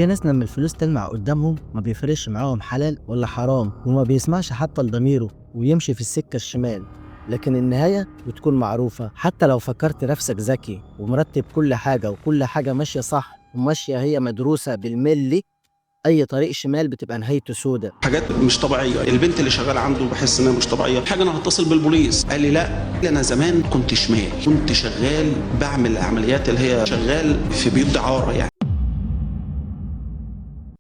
في ناس لما الفلوس تلمع قدامهم ما بيفرقش معاهم حلال ولا حرام، وما بيسمعش حتى لضميره ويمشي في السكة الشمال، لكن النهاية بتكون معروفة. حتى لو فكرت نفسك ذكي ومرتب كل حاجة وكل حاجة ماشية صح وماشية هي مدروسة بالملي، أي طريق شمال بتبقى نهايته سودة. حاجات مش طبيعية، البنت اللي شغالة عنده بحس إنها مش طبيعية. حاجة أنا هتصل بالبوليس، قال لي لا، أنا زمان كنت شمال، كنت شغال بعمل عمليات اللي هي شغال في بيوت دعارة يعني.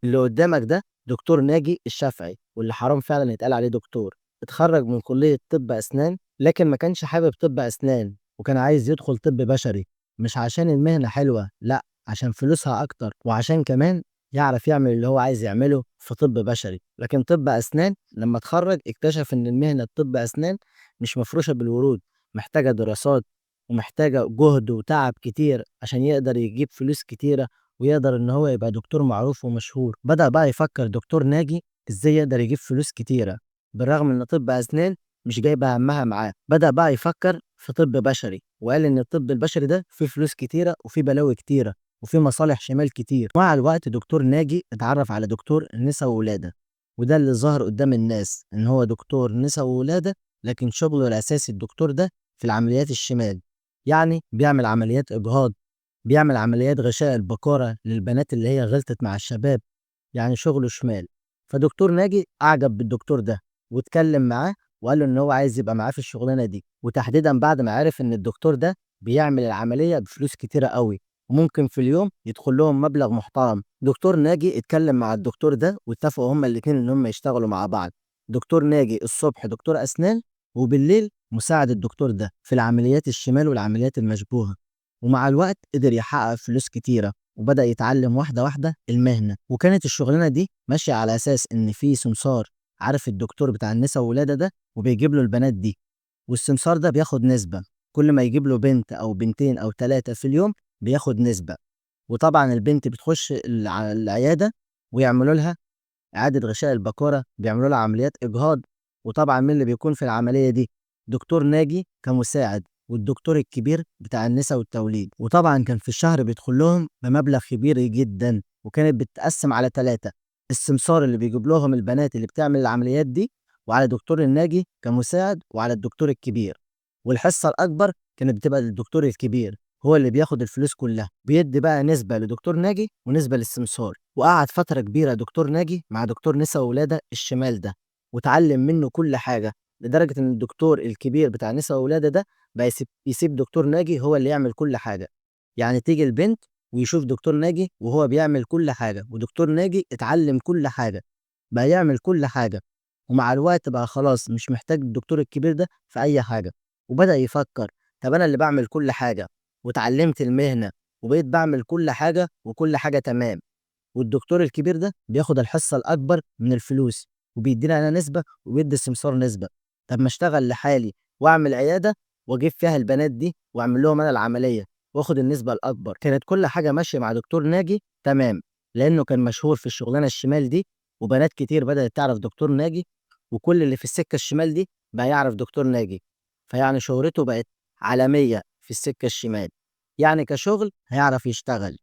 اللي قدامك ده دكتور ناجي الشافعي، واللي حرام فعلا يتقال عليه دكتور. اتخرج من كلية طب أسنان، لكن ما كانش حابب طب أسنان وكان عايز يدخل طب بشري، مش عشان المهنة حلوة، لا عشان فلوسها أكتر، وعشان كمان يعرف يعمل اللي هو عايز يعمله في طب بشري. لكن طب أسنان لما اتخرج اكتشف إن المهنة طب أسنان مش مفروشة بالورود، محتاجة دراسات ومحتاجة جهد وتعب كتير عشان يقدر يجيب فلوس كتيرة ويقدر إن هو يبقى دكتور معروف ومشهور. بدأ بقى يفكر دكتور ناجي إزاي يقدر يجيب فلوس كتيرة بالرغم إن طب أسنان مش جايبة همها معاه. بدأ بقى يفكر في طب بشري، وقال إن الطب البشري ده فيه فلوس كتيرة وفيه بلاوي كتيرة وفيه مصالح شمال كتير. مع الوقت دكتور ناجي اتعرف على دكتور نسا وولادة، وده اللي ظهر قدام الناس إن هو دكتور نسا وولادة، لكن شغله الأساسي الدكتور ده في العمليات الشمال، يعني بيعمل عمليات إجهاض، بيعمل عمليات غشاء البكارة للبنات اللي هي غلطت مع الشباب، يعني شغله شمال. فدكتور ناجي أعجب بالدكتور ده واتكلم معاه وقال له إن هو عايز يبقى معاه في الشغلانة دي، وتحديدا بعد ما عرف إن الدكتور ده بيعمل العملية بفلوس كتيرة قوي وممكن في اليوم يدخل لهم مبلغ محترم. دكتور ناجي اتكلم مع الدكتور ده واتفقوا هما الاتنين إن هما يشتغلوا مع بعض. دكتور ناجي الصبح دكتور أسنان، وبالليل مساعد الدكتور ده في العمليات الشمال والعمليات المشبوهة. ومع الوقت قدر يحقق فلوس كتيرة وبدأ يتعلم واحدة واحدة المهنة. وكانت الشغلانة دي ماشية على أساس إن في سمسار عارف الدكتور بتاع النساء وولادة ده وبيجيب له البنات دي، والسمسار ده بياخد نسبة، كل ما يجيب له بنت أو بنتين أو 3 في اليوم بياخد نسبة. وطبعا البنت بتخش العيادة ويعملوا لها إعادة غشاء البكارة، بيعملوا لها عمليات إجهاض. وطبعا مين اللي بيكون في العملية دي؟ دكتور ناجي كمساعد والدكتور الكبير بتاع النساء والتوليد. وطبعا كان في الشهر بيدخل لهم بمبلغ كبير جدا، وكانت بتتقسم على 3: السمسار اللي بيجيب لهم البنات اللي بتعمل العمليات دي، وعلى دكتور الناجي كمساعد، وعلى الدكتور الكبير. والحصة الأكبر كانت بتبقى للدكتور الكبير، هو اللي بياخد الفلوس كلها، بيدي بقى نسبة لدكتور ناجي ونسبة للسمسار. وقعد فترة كبيرة دكتور ناجي مع دكتور نساء وولادة الشمال ده، وتعلم منه كل حاجة، لدرجة إن الدكتور الكبير بتاع نساء وولادة ده بقى يسيب دكتور ناجي هو اللي يعمل كل حاجة. يعني تيجي البنت ويشوف دكتور ناجي وهو بيعمل كل حاجة، ودكتور ناجي اتعلم كل حاجة، بقى يعمل كل حاجة. ومع الوقت بقى خلاص مش محتاج الدكتور الكبير ده في أي حاجة. وبدأ يفكر، طب أنا اللي بعمل كل حاجة وتعلمت المهنة وبقيت بعمل كل حاجة وكل حاجة تمام، والدكتور الكبير ده بياخد الحصة الأكبر من الفلوس وبيدينا أنا نسبة وبيدي السمسار نسبة، طب ما اشتغل لحالي وأعمل عيادة وأجيب فيها البنات دي وأعمل لهم أنا العملية وآخد النسبة الأكبر. كانت كل حاجة ماشية مع دكتور ناجي تمام، لأنه كان مشهور في الشغلانة الشمال دي، وبنات كتير بدأت تعرف دكتور ناجي، وكل اللي في السكة الشمال دي بقى يعرف دكتور ناجي، فيعني شهرته بقت عالمية في السكة الشمال. يعني كشغل هيعرف يشتغل،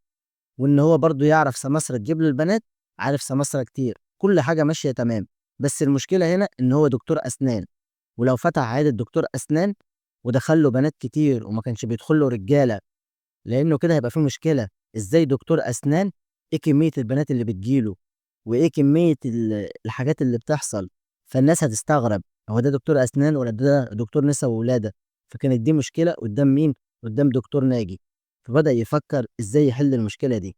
وإن هو برضو يعرف سمسرة تجيب له البنات، عارف سمسرة كتير، كل حاجة ماشية تمام. بس المشكلة هنا إن هو دكتور أسنان، ولو فتح عيادة دكتور أسنان ودخل له بنات كتير وما كانش بيدخل له رجالة، لأنه كده هيبقى فيه مشكلة. إزاي دكتور أسنان؟ إيه كمية البنات اللي بتجيله؟ وإيه كمية الحاجات اللي بتحصل؟ فالناس هتستغرب، هو ده دكتور أسنان ولا ده دكتور نساء وولادة؟ فكانت دي مشكلة قدام مين؟ قدام دكتور ناجي. فبدأ يفكر إزاي يحل المشكلة دي،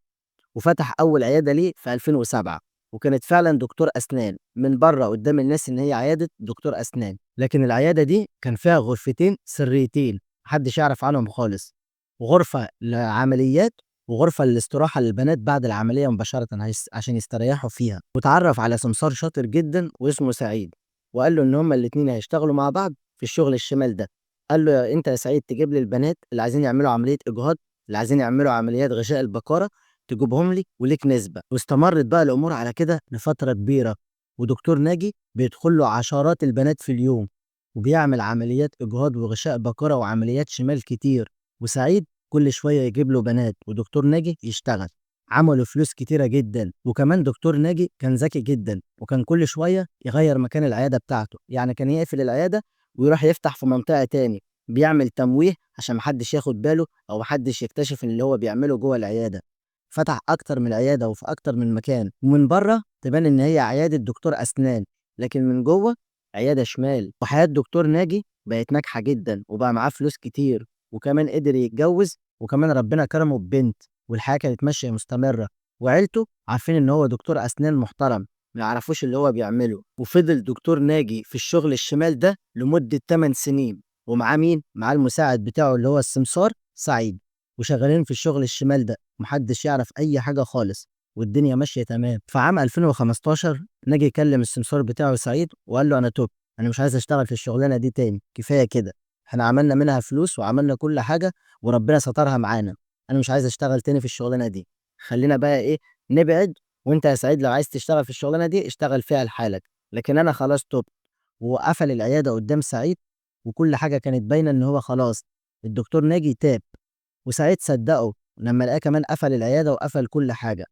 وفتح أول عيادة ليه في 2007، وكانت فعلا دكتور أسنان من بره قدام الناس إن هي عيادة دكتور أسنان، لكن العيادة دي كان فيها غرفتين سريتين محدش يعرف عنهم خالص، غرفة لعمليات وغرفة للاستراحة للبنات بعد العملية مباشرة عشان يستريحوا فيها. وتعرف على سمسار شاطر جدا واسمه سعيد، وقال له إن هما الاتنين هيشتغلوا مع بعض في الشغل الشمال ده. قال له يا انت يا سعيد تجيب لي البنات اللي عايزين يعملوا عملية إجهاض، اللي عايزين يعملوا عمليات غشاء البكارة، تجيبهم لي وليك نسبة. واستمرت بقى الأمور على كده لفترة كبيرة، ودكتور ناجي بيدخل له عشرات البنات في اليوم، وبيعمل عمليات إجهاض وغشاء بكارة وعمليات شمال كتير، وسعيد كل شوية يجيب له بنات ودكتور ناجي يشتغل. عملوا فلوس كتيرة جدا. وكمان دكتور ناجي كان ذكي جدا، وكان كل شوية يغير مكان العيادة بتاعته، يعني كان يقفل العيادة ويروح يفتح في منطقة تاني، بيعمل تمويه عشان محدش ياخد باله أو محدش يكتشف اللي هو بيعمله جوه العيادة. فتح أكتر من عيادة وفي أكتر من مكان، ومن بره تبان إن هي عيادة دكتور أسنان، لكن من جوه عيادة شمال. وحياة دكتور ناجي بقت ناجحة جدا، وبقى معاه فلوس كتير، وكمان قدر يتجوز، وكمان ربنا كرمه ببنت، والحياة كانت ماشية مستمرة، وعيلته عارفين إن هو دكتور أسنان محترم، ما يعرفوش اللي هو بيعمله. وفضل دكتور ناجي في الشغل الشمال ده لمدة 8 سنين، ومعاه مين؟ معاه المساعد بتاعه اللي هو السمسار سعيد، وشغالين في الشغل الشمال ده، محدش يعرف أي حاجة خالص، والدنيا ماشية تمام. في عام 2015 ناجي كلم السمسار بتاعه سعيد وقال له أنا توب، أنا مش عايز أشتغل في الشغلانة دي تاني، كفاية كده، احنا عملنا منها فلوس وعملنا كل حاجة وربنا سترها معانا، أنا مش عايز أشتغل تاني في الشغلانة دي، خلينا بقى إيه نبعد، وأنت يا سعيد لو عايز تشتغل في الشغلانة دي اشتغل فيها لحالك، لكن أنا خلاص توب. وقفل العيادة قدام سعيد، وكل حاجة كانت باينة إن هو خلاص الدكتور ناجي تاب. وسعيد صدقه لما لقاه كمان قفل العيادة وقفل كل حاجة.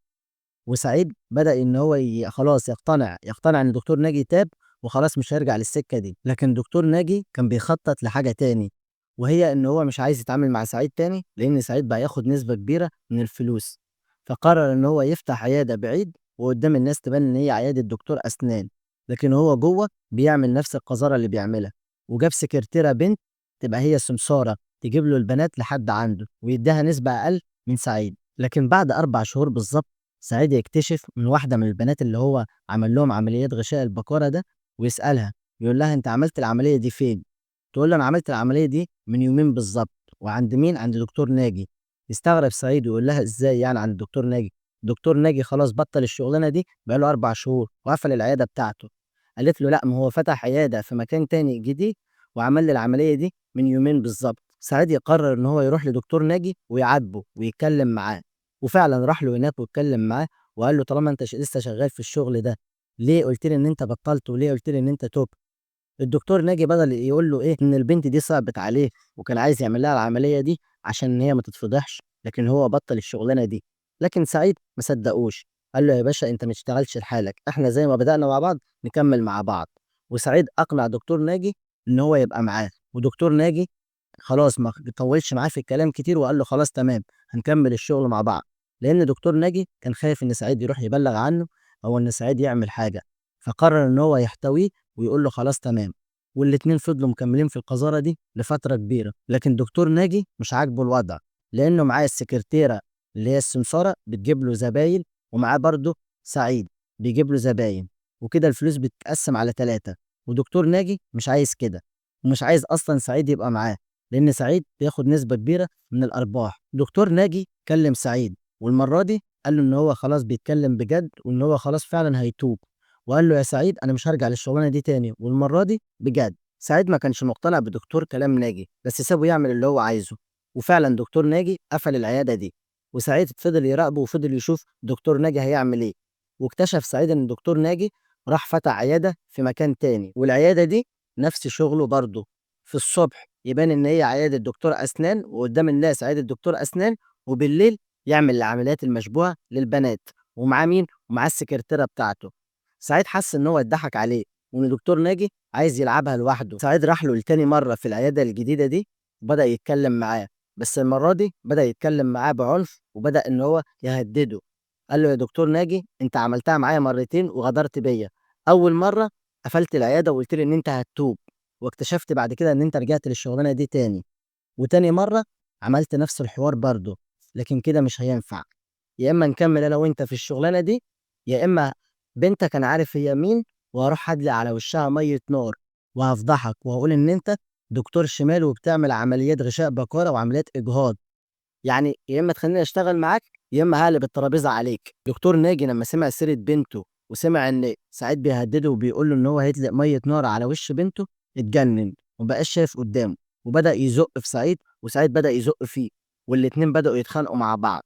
وسعيد بدأ إن هو خلاص يقتنع إن دكتور ناجي تاب وخلاص مش هيرجع للسكة دي. لكن دكتور ناجي كان بيخطط لحاجة تاني، وهي إن هو مش عايز يتعامل مع سعيد تاني، لأن سعيد بقى ياخد نسبة كبيرة من الفلوس. فقرر إن هو يفتح عيادة بعيد وقدام الناس تبان إن هي عيادة دكتور أسنان، لكن هو جوه بيعمل نفس القذارة اللي بيعملها. وجاب سكرتيرة بنت تبقى هي سمسارة تجيب له البنات لحد عنده ويديها نسبة أقل من سعيد. لكن بعد 4 شهور بالظبط سعيد يكتشف من واحدة من البنات اللي هو عمل لهم عمليات غشاء البقارة ده، ويسألها يقول لها أنت عملت العملية دي فين؟ تقول له أنا عملت العملية دي من يومين بالظبط، وعند مين؟ عند دكتور ناجي. يستغرب سعيد ويقول لها إزاي يعني عند دكتور ناجي؟ دكتور ناجي خلاص بطل الشغلانة دي بقاله 4 شهور وقفل العيادة بتاعته. قالت له لا، ما هو فتح عيادة في مكان تاني جديد وعمل لي العملية دي من يومين بالظبط. سعيد يقرر إن هو يروح لدكتور ناجي ويعاتبه ويتكلم معاه، وفعلا راح له هناك واتكلم معاه وقال له طالما انت لسه شغال في الشغل ده ليه قلت لي ان انت بطلت وليه قلت لي ان انت توب؟ الدكتور ناجي بدل يقول له ايه ان البنت دي صعبت عليه وكان عايز يعمل لها العملية دي عشان هي ما تتفضحش، لكن هو بطل الشغلانة دي. لكن سعيد ما صدقوش، قال له يا باشا انت ما تشتغلش لحالك، احنا زي ما بدأنا مع بعض نكمل مع بعض. وسعيد اقنع دكتور ناجي ان هو يبقى معاه، ودكتور ناجي خلاص ما طولش معاه في الكلام كتير وقال له خلاص تمام هنكمل الشغل مع بعض، لان دكتور ناجي كان خايف ان سعيد يروح يبلغ عنه او ان سعيد يعمل حاجة، فقرر ان هو يحتويه ويقول له خلاص تمام. والاتنين فضلوا مكملين في القذاره دي لفترة كبيرة. لكن دكتور ناجي مش عاجبه الوضع، لانه معاه السكرتيره اللي هي السمساره بتجيب له زباين، ومعاه برضه سعيد بيجيب له زباين، وكده الفلوس بتتقسم على 3. ودكتور ناجي مش عايز كده، ومش عايز اصلا سعيد يبقى معاه، لان سعيد بياخد نسبه كبيرة من الارباح. دكتور ناجي كلم سعيد، والمرة دي قال له ان هو خلاص بيتكلم بجد وان هو خلاص فعلا هيتوب، وقال له يا سعيد انا مش هرجع للشغلانه دي تاني والمرة دي بجد. سعيد ما كانش مقتنع بدكتور كلام ناجي، بس سابه يعمل اللي هو عايزه. وفعلا دكتور ناجي قفل العيادة دي، وسعيد فضل يراقبه وفضل يشوف دكتور ناجي هيعمل ايه. واكتشف سعيد ان دكتور ناجي راح فتح عيادة في مكان تاني، والعياده دي نفس شغله برضه، في الصبح يبان ان هي عيادة دكتور اسنان وقدام الناس عيادة دكتور اسنان، وبالليل يعمل العمليات المشبوهة للبنات، ومعاه مين؟ ومعاه السكرتيره بتاعته. سعيد حس ان هو اتضحك عليه وان دكتور ناجي عايز يلعبها لوحده. سعيد راح له لتاني مرة في العيادة الجديدة دي وبدا يتكلم معاه، بس المرة دي بدا يتكلم معاه بعنف وبدا ان هو يهدده. قال له يا دكتور ناجي انت عملتها معايا مرتين وغدرت بيا، اول مرة قفلت العيادة وقلت لي ان انت هتتوب، واكتشفت بعد كده ان انت رجعت للشغلانه دي تاني، وتاني مرة عملت نفس الحوار برضه، لكن كده مش هينفع، يا اما نكمل انا وانت في الشغلانة دي، يا اما بنتك انا عارف هي مين وهروح ادلق على وشها مية نار وهفضحك وهقول ان انت دكتور شمال وبتعمل عمليات غشاء بقاره وعمليات اجهاض، يعني يا اما تخليني اشتغل معاك يا اما هقلب الترابيزة عليك. دكتور ناجي لما سمع سيره بنته وسمع ان سعيد بيهدده وبيقول له ان هو هيطلق مية نار على وش بنته، اتجنن ومبقاش شايف قدامه، وبدا يزق في سعيد وسعيد بدا يزق فيه، والاتنين بداوا يتخانقوا مع بعض،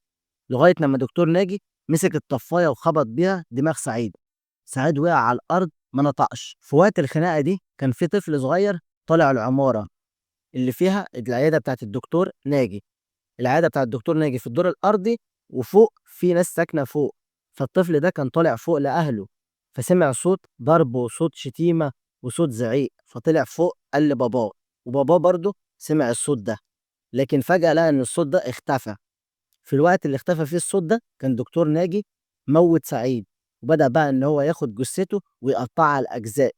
لغاية لما دكتور ناجي مسك الطفايه وخبط بيها دماغ سعيد. سعيد وقع على الارض ما نطقش. في وقت الخناقة دي كان في طفل صغير طالع العمارة اللي فيها العيادة بتاعت الدكتور ناجي. العيادة بتاعت الدكتور ناجي في الدور الارضي، وفوق في ناس ساكنة فوق. فالطفل ده كان طالع فوق لأهله، فسمع صوت ضرب وصوت شتيمة وصوت زعيق، فطلع فوق قال لباباه، وباباه برضه سمع الصوت ده، لكن فجأة لقى إن الصوت ده اختفى. في الوقت اللي اختفى فيه الصوت ده كان دكتور ناجي موت سعيد، وبدأ بقى إن هو ياخد جثته ويقطعها لأجزاء،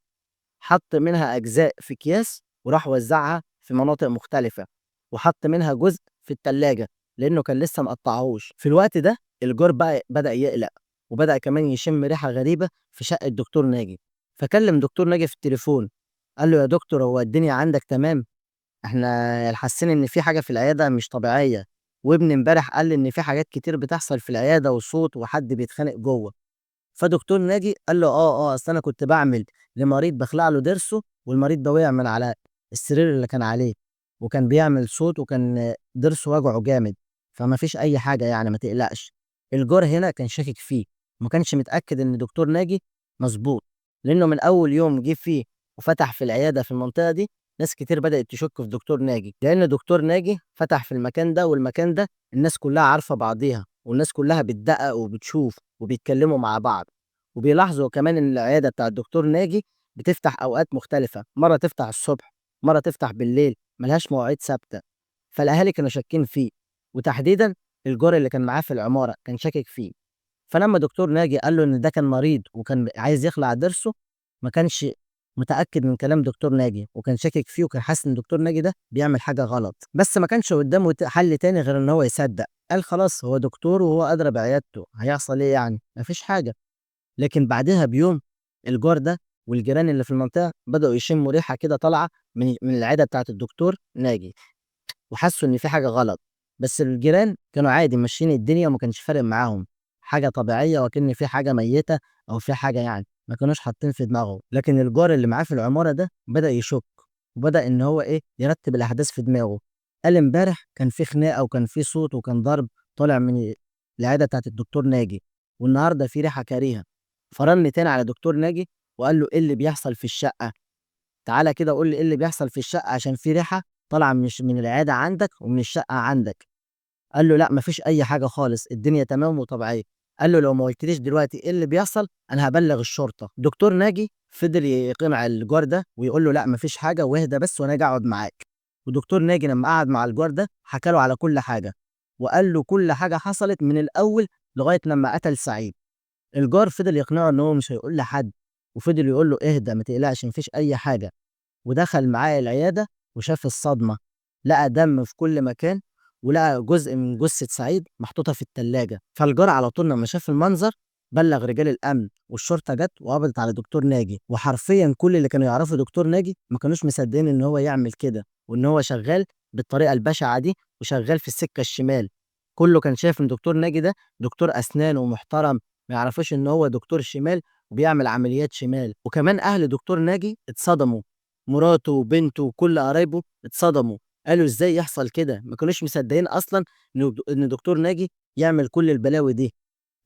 حط منها أجزاء في أكياس وراح وزعها في مناطق مختلفة، وحط منها جزء في التلاجة لأنه كان لسه مقطعهوش. في الوقت ده الجار بقى بدأ يقلق، وبدأ كمان يشم ريحة غريبة في شقة دكتور ناجي. فكلم دكتور ناجي في التليفون، قال له يا دكتور هو الدنيا عندك تمام؟ احنا حاسين ان في حاجة في العيادة مش طبيعية، وابني امبارح قال لي ان في حاجات كتير بتحصل في العيادة وصوت وحد بيتخانق جوه. فدكتور ناجي قال له اصل انا كنت بعمل لمريض بخلع له ضرسه، والمريض ده وقع من على السرير اللي كان عليه وكان بيعمل صوت وكان ضرسه وجعه جامد، فما فيش اي حاجة يعني ما تقلقش. الجار هنا كان شاكك فيه، وما كانش متأكد ان دكتور ناجي مظبوط، لانه من اول يوم جه فيه وفتح في العيادة في المنطقة دي ناس كتير بدأت تشك في دكتور ناجي، لأن دكتور ناجي فتح في المكان ده، والمكان ده الناس كلها عارفة بعضيها، والناس كلها بتدقق وبتشوف وبيتكلموا مع بعض، وبيلاحظوا كمان إن العيادة بتاع الدكتور ناجي بتفتح أوقات مختلفة، مرة تفتح الصبح، مرة تفتح بالليل، ملهاش مواعيد ثابتة. فالأهالي كانوا شاكين فيه، وتحديدا الجار اللي كان معاه في العمارة كان شاكك فيه. فلما دكتور ناجي قال له إن ده كان مريض وكان عايز يخلع ضرسه، ما كانش متأكد من كلام دكتور ناجي، وكان شاكك فيه، وكان حاسس إن دكتور ناجي ده بيعمل حاجة غلط، بس ما كانش قدامه حل تاني غير إن هو يصدق. قال خلاص هو دكتور وهو أدرى بعيادته، هيحصل إيه يعني؟ مفيش حاجة. لكن بعدها بيوم الجار ده والجيران اللي في المنطقة بدأوا يشموا ريحة كده طالعة من العيادة بتاعت الدكتور ناجي، وحسوا إن في حاجة غلط، بس الجيران كانوا عادي ماشيين الدنيا وما كانش فارق معاهم، حاجة طبيعية وكأن في حاجة ميتة أو في حاجة يعني، ما كانوش حاطين في دماغهم. لكن الجار اللي معاه في العمارة ده بدأ يشك، وبدأ إن هو إيه يرتب الأحداث في دماغه. قال امبارح كان في خناقة وكان في صوت وكان ضرب طالع من العيادة بتاعت الدكتور ناجي، والنهاردة في ريحة كريهة. فرن تاني على دكتور ناجي وقال له إيه اللي بيحصل في الشقة؟ تعالى كده قول لي إيه اللي بيحصل في الشقة عشان في ريحة طالعة من العيادة عندك ومن الشقة عندك. قال له لا مفيش أي حاجة خالص، الدنيا تمام وطبيعية. قال له لو ما قلتليش دلوقتي إيه اللي بيحصل أنا هبلغ الشرطة. دكتور ناجي فضل يقنع الجار ده ويقول له لا مفيش حاجة واهدى بس وأنا أجي أقعد معاك. ودكتور ناجي لما قعد مع الجار ده حكى له على كل حاجة، وقال له كل حاجة حصلت من الأول لغاية لما قتل سعيد. الجار فضل يقنعه إن هو مش هيقول لحد، وفضل يقول له اهدى ما تقلقش مفيش أي حاجة. ودخل معاه العيادة وشاف الصدمة، لقى دم في كل مكان، ولقى جزء من جثة سعيد محطوطة في التلاجة. فالجار على طول لما شاف المنظر بلغ رجال الأمن، والشرطة جت وقبضت على دكتور ناجي. وحرفيا كل اللي كانوا يعرفوا دكتور ناجي ما كانوش مصدقين إن هو يعمل كده، وإن هو شغال بالطريقة البشعة دي وشغال في السكة الشمال. كله كان شايف إن دكتور ناجي ده دكتور أسنان ومحترم، ما يعرفوش إن هو دكتور شمال وبيعمل عمليات شمال. وكمان أهل دكتور ناجي اتصدموا، مراته وبنته وكل قرايبه اتصدموا، قالوا ازاي يحصل كده؟ ما كانوش مصدقين اصلا ان دكتور ناجي يعمل كل البلاوي دي.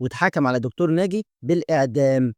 واتحكم على دكتور ناجي بالاعدام.